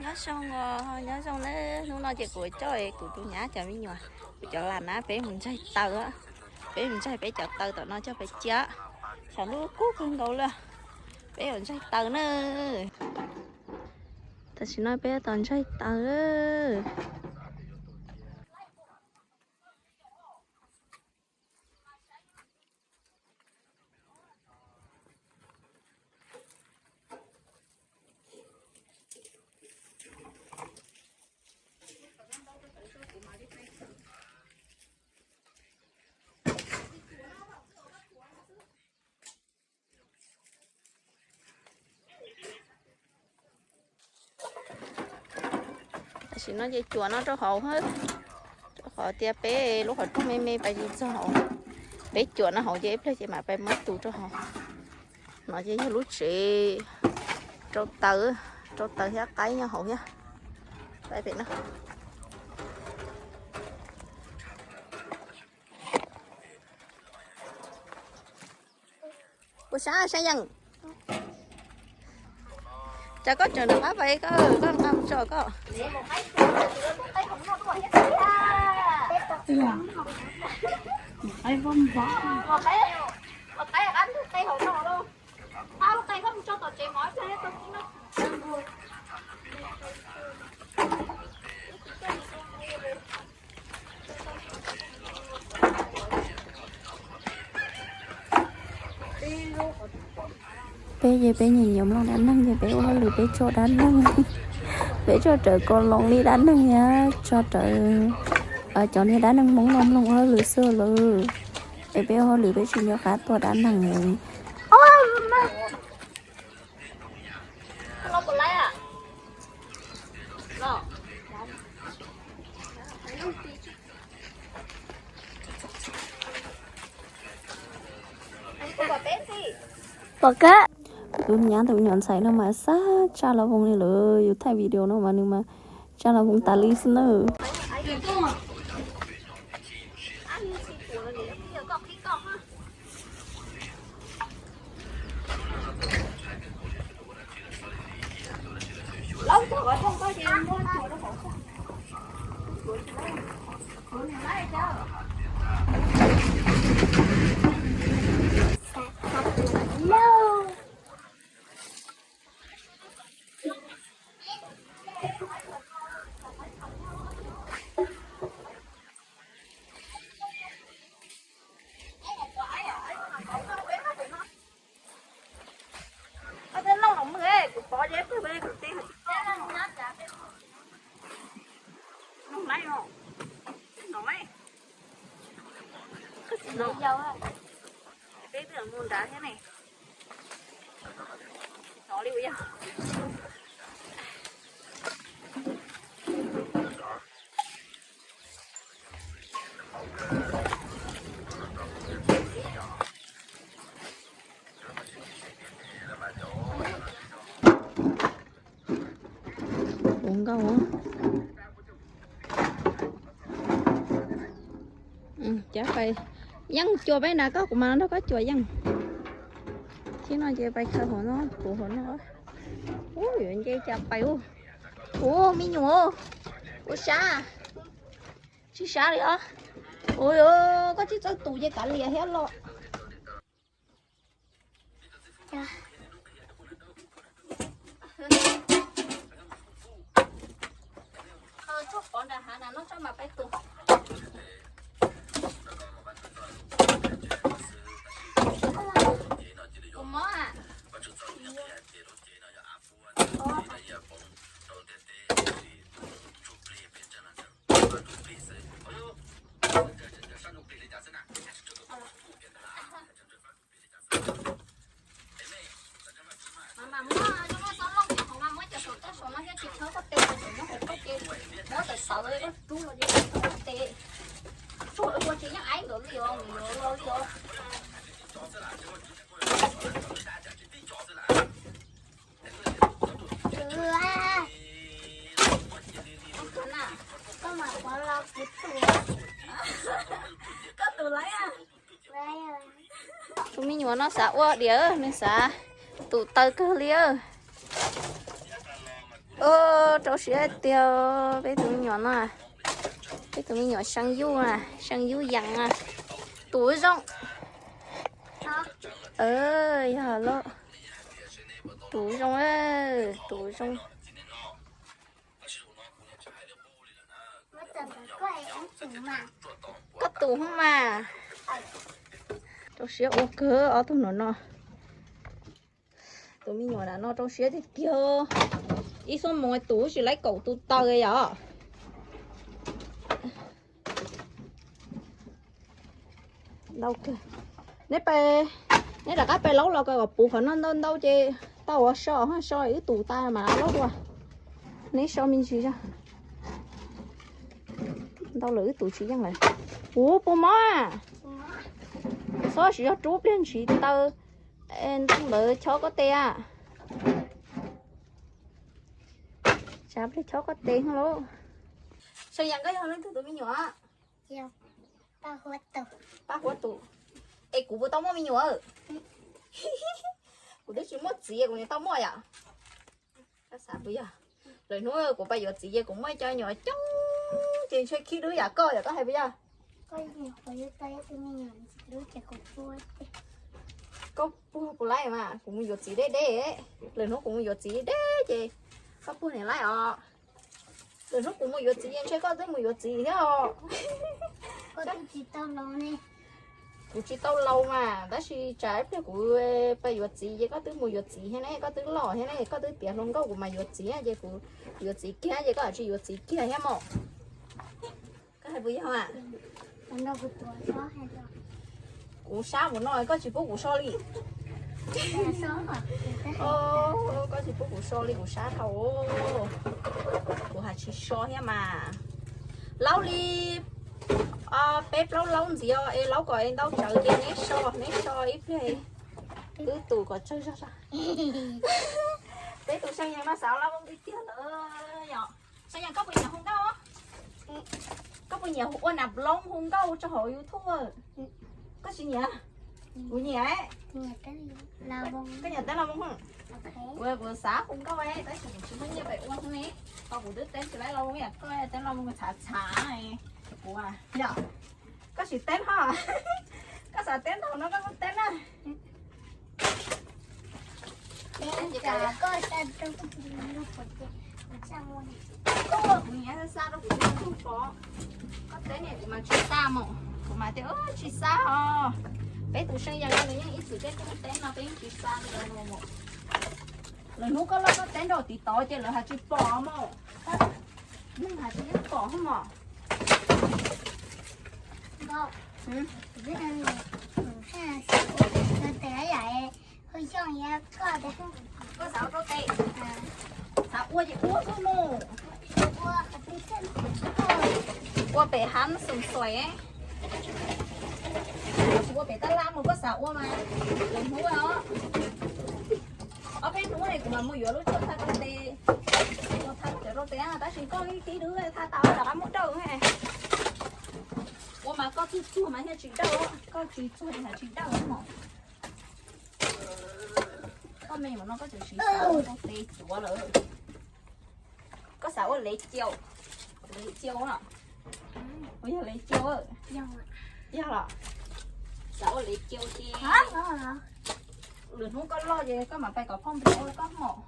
Nyob zoo, nyob zoo na, hnub no ces kuv coj kuv tus nyab cov me nyuam, kuv cov lam na peb mus ntsaig taws, peb mus ntsaig peb cov taws tom no coj peb cia. Tshav ntuj kub kawg nkaus li, peb yuav ntsaig taws na. Tam sim no peb tab tom ntsaig taws. Tam sim no ces cuam no rau hauv, rau qhov tias peb lub qhov rooj me me pais tsis txog hauv. Peb cuam no hauv ces ib pliag ces mam pais muab tus rau hauv. No ces yog lub tsev rau taws, rau taws thiab qaib nyob hauv thiab. Pais pem no. Ua sab sab yeej. Cas koj tseem nrog qab pais koj, koj nqa mus tso koj. Peb ces peb nyiam nyiam mloog dab neeg ces peb ua hauj lwm peb tso dab neeg, peb tso rawv ko loo li dab neeg thiab tso rawv cov niag dab neeg Hmoob no mloog ua hauj lwm xwb lawm. Es peb ua hauj lwm peb tsis nco qab tua dab neeg li. Pom kab. Kuv tus nyab tus me nyuam ntxhais no mas xav tsa los voos li lawm, yus thaij video no mas nws mas tsa los voos tas li xwb na. Peb twb mus nrad thiab ne. Hnov li ua yog. Ua nkauj. Cov pais yeej cua peb na, koj kuv mas nrog koj cua yeej. Thib no ces pais khaws hauv no, puv hauv no. Ub, yuav nce cas pais ub. Ub, me nyuam, ua sab. Tsis sab li os. Ua, koj tsis txawj tus ces kav liam thiab los. Tsuag pov nram hav na, noj tso mas peb tus. Tus mob a. Mas mas muab cov xov looj cov hauv mas muab cov saum toj saum no thiab tsis khawb koj tes, tsis muab hauv koj ces muab tawm tawv koj rub los ces koj tes. Tsuag ua tsis yeej aib nkawd li os, nkawd los li os. Koj mas pov los kuv tus, koj tus lawm. Tus me nyuam no xav ua diam, nws xav tus taws kawg li. Rau siab tiag peb tus me nyuam no, peb tus me nyuam Xeeb Yuj, Xeeb Yuj Yees, tus zoo. Yog lawm, tus zoo, tus zoo. Koj tus hub mas. Rau siab ua kawg ob tug no no. Tus me nyuam na no rau siab tiag tiag. Ib xuab moos tus tsis laib kaum tus taws yom. Ntau kawg. Neb, neb rov qab pem laub los kom puv qhov no ntau ntau ces tau ua so, so wb tus tas mas laub dua. Neb so me ntsis zog. Ntau lawm wb tus tsis yeej lawm. Ub, puas mob? Txhob siv zog rub pliag ntsis taw ntawd chob koj tes. Tsav pliag chob koj tes lauj. Xeeb Yees, koj yog leej twg tus me nyuam? Paj Huab tus. Es kuv puas tau muaj me nyuam? Kuv twb tsis muaj txiv kuv niam tau muaj yom. Koj xav puas yog? Lwm hnub kuv pais yuav txiv ces kuv muaj cov nyuam coob ces ntshe khib dub yam koj yom, koj hais puas yog? Koj puag puas laib mas kuv mus yuav txiv deb deb. Lwm hnub kuv mus yuav txiv deb ces koj puag niam laib os. Lwm hnub kuv mus yuav txiv ces ntshe koj twb mus yuav txiv thiab os. Kuv tsis tau laus mas tab sis tsam ib pliag kuv pais yuav txiv ces koj twb mus yuav txiv thiab ne, koj twb loj thiab ne, koj twb tiav hluas nkauj kuv mas yuav txiv ces kuv yuav txiv kiag ces koj tsis yuav txiv kiag thiab mos. Koj hais puas yog? Kuv sab mus no koj tsis pub kuv so li. Koj tsis pub kuv so li kuv sab dhau. Kuv hais tsis so thiab mas. Laub li peb plaub laub ntxiv es laub kom es ntau tsawv ces neb so, neb so ib pliag wb tus kom tsawg zog zog. Peb tus Xeeb Yees no xav laub tiag tiag lawm yom. Xeeb Yees, koj puas nyiam hu nkauj? Koj puas nyiam ua nam bloog hu nkauj rau hauv YouTube? Koj tsis nyiam? Kuv nyiam. Koj nyiam Teeb Lauj Voos? Kuv xav hu nkauj tab sis kuv tsis muaj nyiaj pem ua ne. Ho kuv twb teeb tsis laib Lauj Voos yam koj, Teeb Lauj Voos txhav txhav. Kuv, yog koj sim teeb ho. Koj xav teeb thaum no koj kuj teeb na. Kuv niam xa rau kuv tub pov, koj teeb niam kuv mas tsis xa mos, kuv mas tias tsis xa os. Peb tus Xeeb Yees no nws yeej ib txwm tej teeb no peb yeej tsis xa li os. Lwm hnub koj loj koj teeb nraum tiv tod ces lawv hais tsis pom mos. Neeg hais tsis yeej pom mos. Koj xav ua rau tes, xav ua ces ua xwb mus. Ua pem hab xum xuaim, tsis ua pem tab laj mus, koj xav ua mas. Lwm hnub os, ob peb hnub kuv mam mus yuav lub tshuaj thaj koj tes, ua thaj koj cov rau tes, tab sis koj ib tib dub thaj tau rov qab muab dawj. Ua mas koj tsuag tsuag mas thiaj tsis dawj, koj tsis tsuag ces tsis dawj mos. Koj me nyuam no koj tseem siv xav ua rau tes cuav lawm. Koj xav ua lev cau, lev cau, puas yog lev cau? Yog los? Xav ua lev cau ces lwm hnub koj loj ces koj mam pais kom phauj nrog ua koj mos.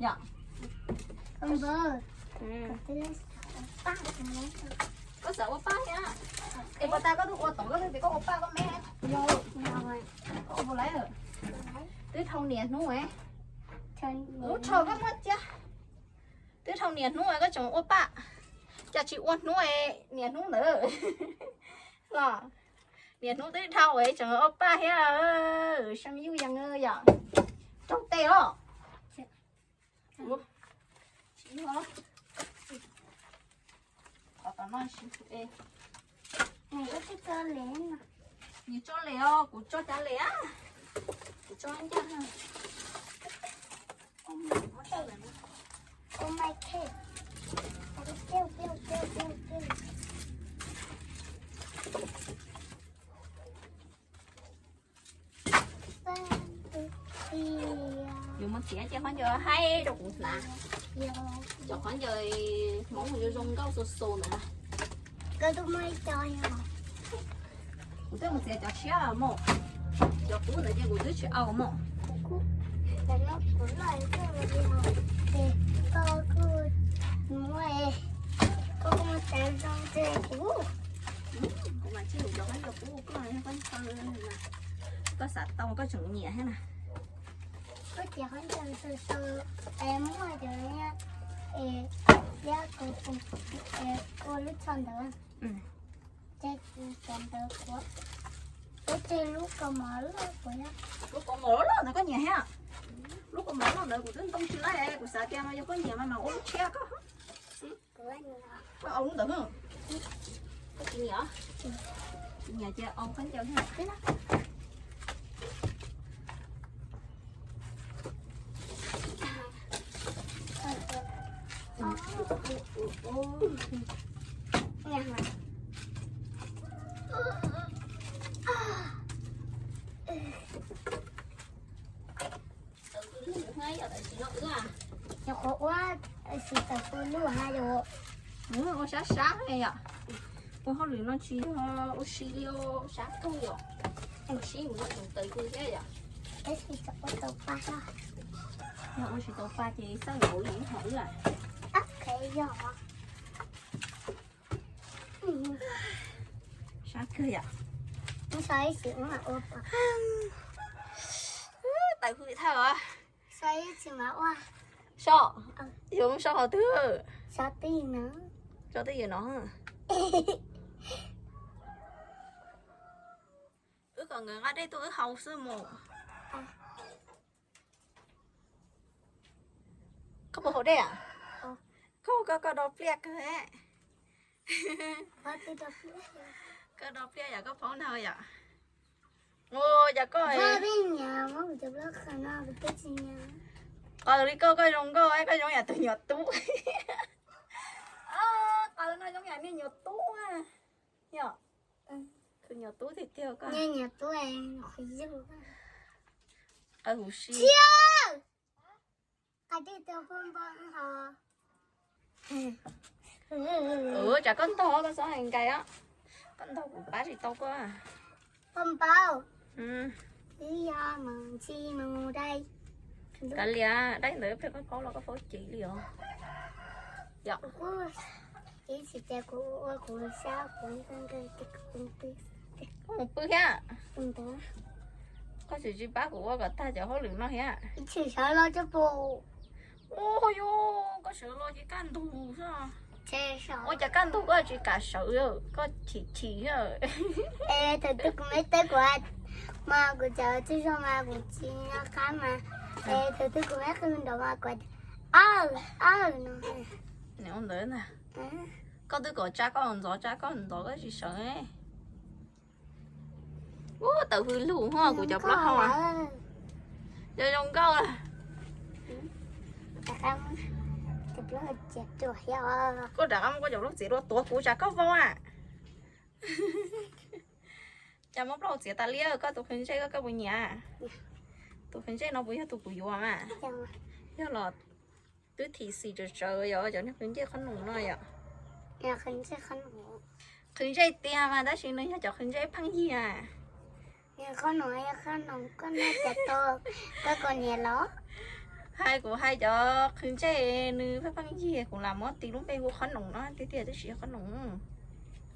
Yog koj xav ua paj thiab? Es puas tas koj twb ua tod koj twb tias koj ua paj koj me. Yog, koj ua puas laib? Twb dhau niam hnub, lub tsho koj muab cia. Twb dhau niam hnub koj tseem ua paj, cas tsis ua hnub, niam hnub ntawd los? Niam hnub twb dhau es tseem ua paj thiab. Xeeb Yuj Yees yom, raug tes os. Qhov tom no, nws tso les os, kuv tso cav les a, kuv tso ncaj. Yuav muab Txiav ces qhov ncauj haib rau kuv hnav. Cov qhov ncauj hmoov zoo zoo nkauj xu xu ntawd na. Koj twb muaj ib co. Kuv twb mus txiav cov tshiab mog. Cov kub ntawd ces kuv twb tsis au mog. Koj kuj muaj, koj kuj muaj txiav zoo ces kuv. Kuv mas tsis mus cov qhov ncauj kub, koj yog koj ntshaw, koj xav tau koj tseem nyiam thiab na. Koj txiav qhov ncauj xu xu es muaj cov, es, thiab kuv ua lub tsho ntawd. Ces kuv cov ntawd kuv, kuv tseg lub kaus mom loj kuv. Lub kaus mom loj ntawd koj nyiam thiab? Lub kaus mom loj ntawd kuv twb ntoo tsis laib, kuv xav tias mas yog koj nyiam mas mam ua lub tshiab koj. Koj au lub ntawd. Koj tsis nyiam? Tsis nyiam ces au khaub ncaws thiab. Nyuam qhuav ua, tsis tau pw lub hais yus. Ua sab sab yom. Ua hauj lwm no tsis yog ua si li, sab kawg yom. Ua si mus no tseem tawv pw thiab yom. Yog ua tsis tau pa ces xaj nkaus li hom wb. Sab kawg yom. Tawv hwj thawj os. So, yus mus so qhov twg? So twj ywm no. Wb kom nkawd nqa dej tuaj wb haus xwb mus. Koj puas haus dej a? Koj, koj, koj do pliaj kawg. Koj do pliaj yom, koj paub ntag yom. Ua cas koj, qos li koj, koj zoo nkauj, koj zoo yam tus nyuam tub. Qos no zoo yam niag nyuam tub yom. Tus nyuam tub tiag tiag koj. Qos huv si. Tsam koj ntog koj txhob hais nkais os. Koj ntog kuv pab tsis tau koj. Kav liam, daim ntawd pheej koj paub los koj paub cev li os. Koj mus pw thiab. Koj tsis tsis pab kuv ua kom tag cov hauj lwm no thiab. Ua yus, koj sawv los ces kaj ntug xwb. Ua cas kaj ntug koj tsis kam sawv, koj chim chim. Thaum twg kuv me teb kuv mas kuv cov tib zoo mas kuv tsis nyob qab mas, es thaum twg kuv me qw nrov mas kuv tias, aw, aw no. Ntawd na, koj twb kom tsa koj ntxov, tsa koj ntxov koj tsis sawv. Ua tawv hwj lug ho kuv cov plaub hau. Zoo zoo nkauj. Koj rov qab muab koj cov plaub txiav dua tuav kuv tsam koj vau a. Cas muab plaub hau txiav tas li, koj tus qhwv ntsej koj, koj puas nyiam? Tus qhwv ntsej no puas yog tus kuv yuav mas? Yog los twb thim xim tsawv tsawv yom, cov niag qhwv ntsej qhob noom no yom. Qhwv ntsej tiag mas tab sis nws yog cov qhwv ntsej pheej yig. Hais kuv hais cov qhwv ntsej nws pheej pheej yig, kuv lam muab tis lub npe hu qhob noom no tiag tiag, twb tsis yog qhob noom.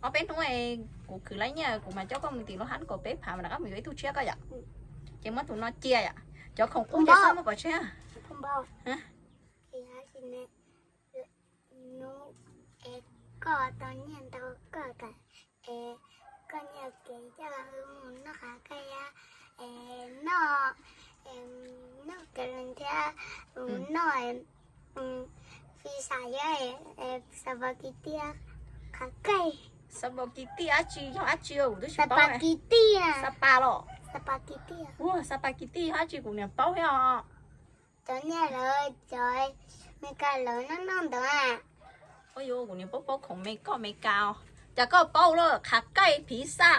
Ob peb hnub kuv khwv laib nyiaj kuv mam coj koj mus tim lub hab kom peb phav mas rov qab mus yuav ib tug tshiab koj yom. Ces muab tus no cia yom. Cov khoom qub ces txhob muab pov tseg. Hnub es koj tau nyiaj ntau koj kam es koj nyiaj kev coj mus noj qav kaij, noj, noj kev thiab noj pizza thiab xav pab kiv tiaj qav kaij. Xav pab kiv tiaj dab tsi, yog dab tsi kuv twb tsis paub. Xav pas los? Ua xav pas kiv tiaj yog dab tsi kuv niam paub thiab os. Cov niag lawv cov Meskas lawv noj noj ntawd. Ua yuav kuv niam paub paub khoom me koj Meskas os. Cas koj paub lawm, qav kaij, pizza,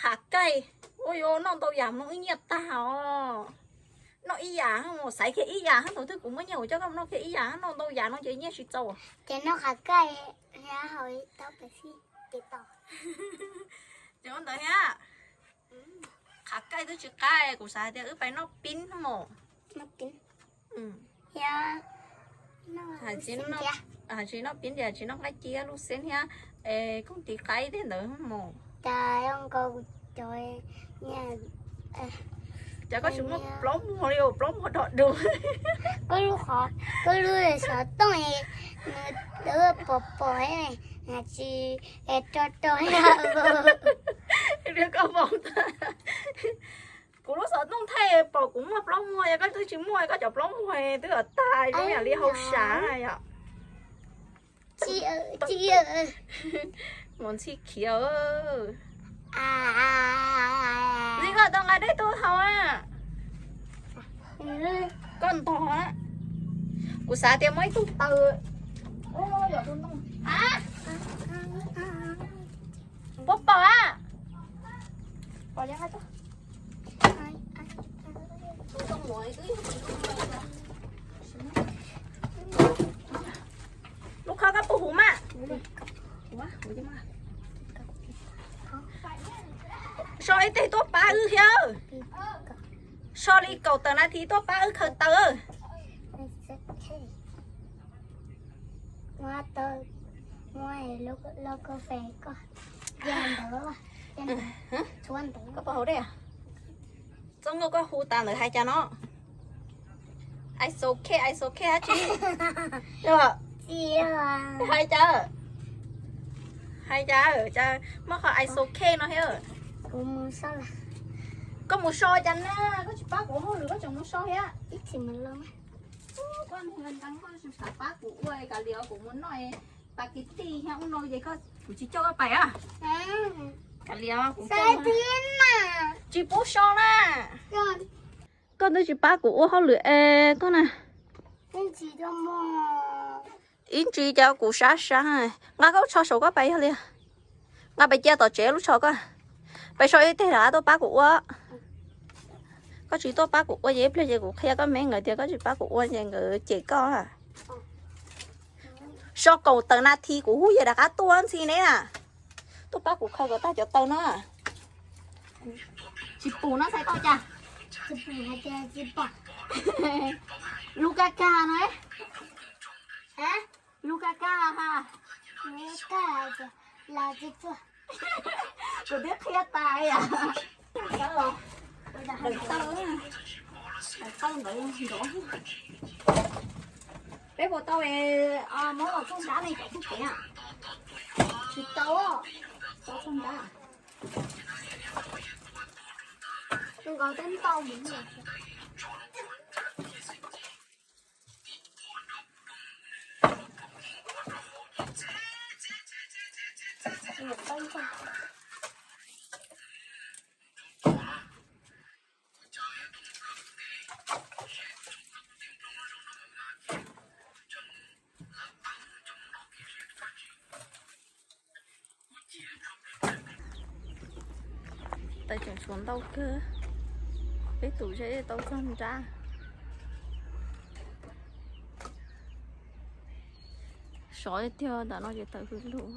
qav kaij. Ua yuav noj ntau yam mloog wb nyiaj tag os. Noj ib yam, xaiv kiag ib yam, thaum twg kuv muab nyiaj kuv coj koj mus noj kiag ib yam, noj ntau yam no ces nyiaj tsis txaus. Ces noj qhov kaj, hau tau pes xij ces tau. Ces ua ntawd thiab. Qhov kaj twb tsis qab, kuv xav hais tias wb pais noj pib mos. Hais tsis noj pib tias tsis noj nqaij ci, lub xeb thiab, es kooj tis qaib tej ntawd mos. Cas koj tsis muaj plaub muag li, plaub muag dog du. Koj lub xov tooj nws pom pom tsis rau rau. Koj pom, kuv lub xov tooj thaij pom kuv muaj plaub muag, yog koj twb tsis muaj, koj cov plaub muag twb yuav tag zoo yam li hauv sav yom. Mus ntxhi khiav. Ntxhi, koj tau nqa dej tuaj haus a. Koj ntog a. Kuv xav tias muaj ib tug taws. Puab pom a. Lub khob koj puas huv mas? So ib teg tuaj pab wb thiab. So li kaum tawm nas this tuaj pab wb khaws taws. Koj puas haus dej? Txob Nkauj, koj hu tas ntawd hais cas no? It's okay, it's okay hab tsi? Hais cas? Hais cas? Muaj qhov it's okay no thiab. Koj mus so cas na, koj tsis pab kuv ua hauj lwm koj tseem mus so thiab. Koj xav pab kuv ua, kav liam kuv mus noj pas kis tij thiab ub no ces kuv tsis coj koj pais a. Kav liam kuv tsis pub so na. Koj twb tsis pab kuv ua hauj lwm es koj na. Ib ntsis cas kuv sab sab, nqa koj lub tsho saum koj pais yog li. Nqa pais cia tom tsev lub tsho koj. Pais so ib teg rov qab tuaj pab kuv ua. Koj tsis tuaj pab kuv ua ces ib pliag ces kuv qhia koj me nkawd tias koj tsis pab kuv ua ces nkawd cem koj. So kaum tawm nas this kuv hu yam rov qab tuaj ntxhi ne na. Tuaj pab kuv khaws kom tag cov taws no. Tsis pum no txhais tau cas? Lub kab kag no. Lub kab kag ha. Kuv twb qhia tas yam. Daim taw, daim taw ntawd nrov. Peb puas tau muab los txog nrab ne cov phooj ywg? Tsis tau, tau txog nrab. Nkaus teb ntau mus. Taws tseem tshuav ntau kawg, peb tus zeb tau txog nrab. Sov tiag, ntawm no ces taws hws lug.